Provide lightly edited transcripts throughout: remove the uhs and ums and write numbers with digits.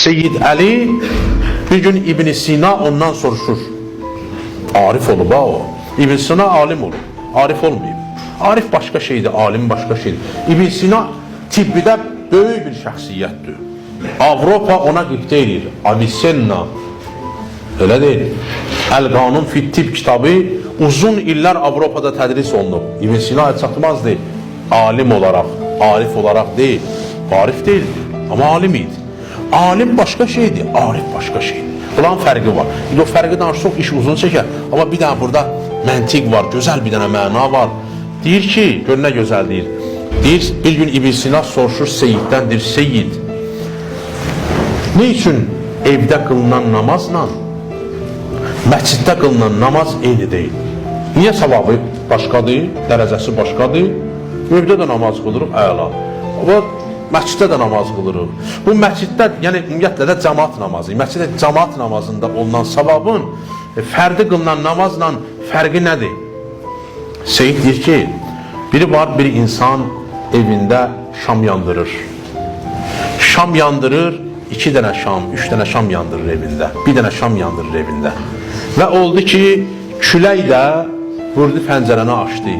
Seyyid Əli bir gün İbn Sina ondan soruşur. Arif olub ha o. İbn Sina alim olub. Arif olmayıb. Arif başqa şeydir, alim başqa şeydir. İbn Sina tibbidə böyük bir şəxsiyyətdir. Avropa ona qibtə eləyir. Avicenna. Elə deyil. Əl-Qanun fit Tibb kitabı uzun illər Avropada tədris olunub. İbn Sina çatmazdı alim olaraq, arif olaraq deyil. Arif deyildi, amma alim idi. Alim başqa şeydir, arif başqa şeydir. Bunların fərqi var. İndi o fərqi danışsaq iş uzun çəkər. Amma bir dənə burada məntiq var, gözəl bir dənə məna var. Deyir ki, gör nə gözəl deyir. Deyir, bir gün İbn Sina soruşur Seyyiddən, deyir, Seyyid, nə üçün evdə qılınan namazla məsciddə qılınan namaz eyni deyil? Niyə savabı başqadır, dərəcəsi başqadır? Evdə də namaz qılırıq, əla. Amma məsciddə də namaz qılırıq. Bu məsciddə, yəni ümumiyyətlə də cəmaat namazı, məsciddə cəmaat namazında olunan savabın fərdi qılınan namazla fərqi nədir? Seyid deyir ki, biri var bir insan evində şam yandırır. Şam yandırır, iki dənə şam, üç dənə şam yandırır evində. Bir dənə şam yandırır evində. Və oldu ki, külək də vurdu pəncərəni açdı.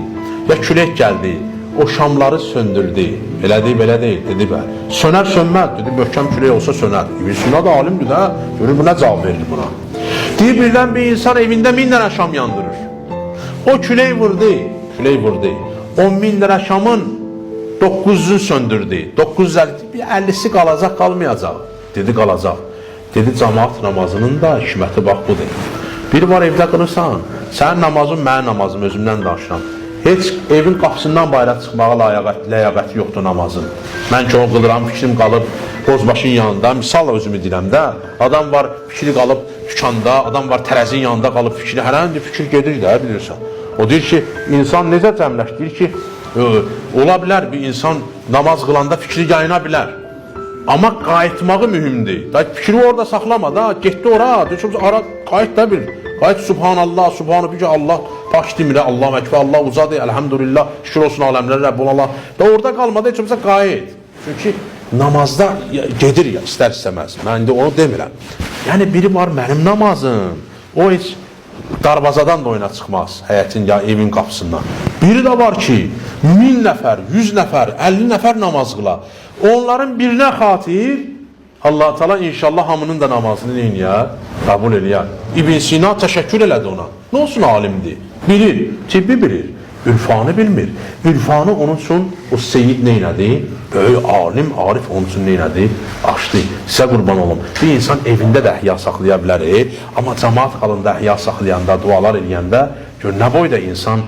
Ya külək gəldi, o şamları söndürdü. Elə deyil, belə deyil, dedi bəli. Sönər sönməz, dedi, möhkəm külək olsa sönər. İbn Sina da alimdir də, görür bu nə cavab verir buna. Deyir, birdən bir insan evində 1000 dənə şam yandırır. O külək vurdu, külək vurdu. O 1000 dənə şamın 900-ünü söndürdü. 950, bir 50-si qalacaq, qalmayacaq. Dedi qalacaq. Dedi cəmaat namazının da hikməti bax budur. Bir var evdə qılırsan, sənin namazın mənim namazım, özümdən danışıram. Heç evin qapısından bayıra çıxmağa ləyaqəti yoxdur namazın. Mən ki onu qılıram, fikrim qalıb Bozbaşın yanında. Misal özümü deyirəm də. Adam var fikri qalıb dükanda, adam var tərəzinin yanında qalıb fikri. Hərən fikir gedir də bilirsən. O deyir ki, insan necə cəmləşdirir ki, ola bilər bir insan namaz qılanda fikri yayına bilər. Amma qayıtmağı mühümdür. Da fikri orada saxlama da, getdi ora, deyir ara qayıt da bir. Qayıt subhanallah, subhanı ki Allah pak demir, Allah əkbər, Allah ucadır, elhamdülillah, şükür olsun aləmlərə Rəbbul Allah. Da orada qalmadı, heç olmasa qayıt. Çünki namazda gedir ya istər istəməz. Mən indi onu demirəm. Yəni biri var mənim namazım. O heç darvazadan da oyuna çıxmaz həyətin ya evin qapısından. Biri də var ki, 1000 nəfər, 100 nəfər, 50 nəfər namaz qıla. Onların birinə xatir Allah Teala inşallah hamının da namazını neynəyər? Qəbul eləyər. İbn Sina təşəkkür elədi ona. Nə olsun alimdir? Bilir, tibbi bilir. Ürfanı bilmir. Ürfanı onun üçün o Seyid neynədi? Böyük alim, arif onun üçün neynədi? Açdı. Sizə qurban olum. Bir insan evində də əhya saxlaya bilər, amma cəmaat halında əhya saxlayanda, dualar eləyəndə gör nə boyda insan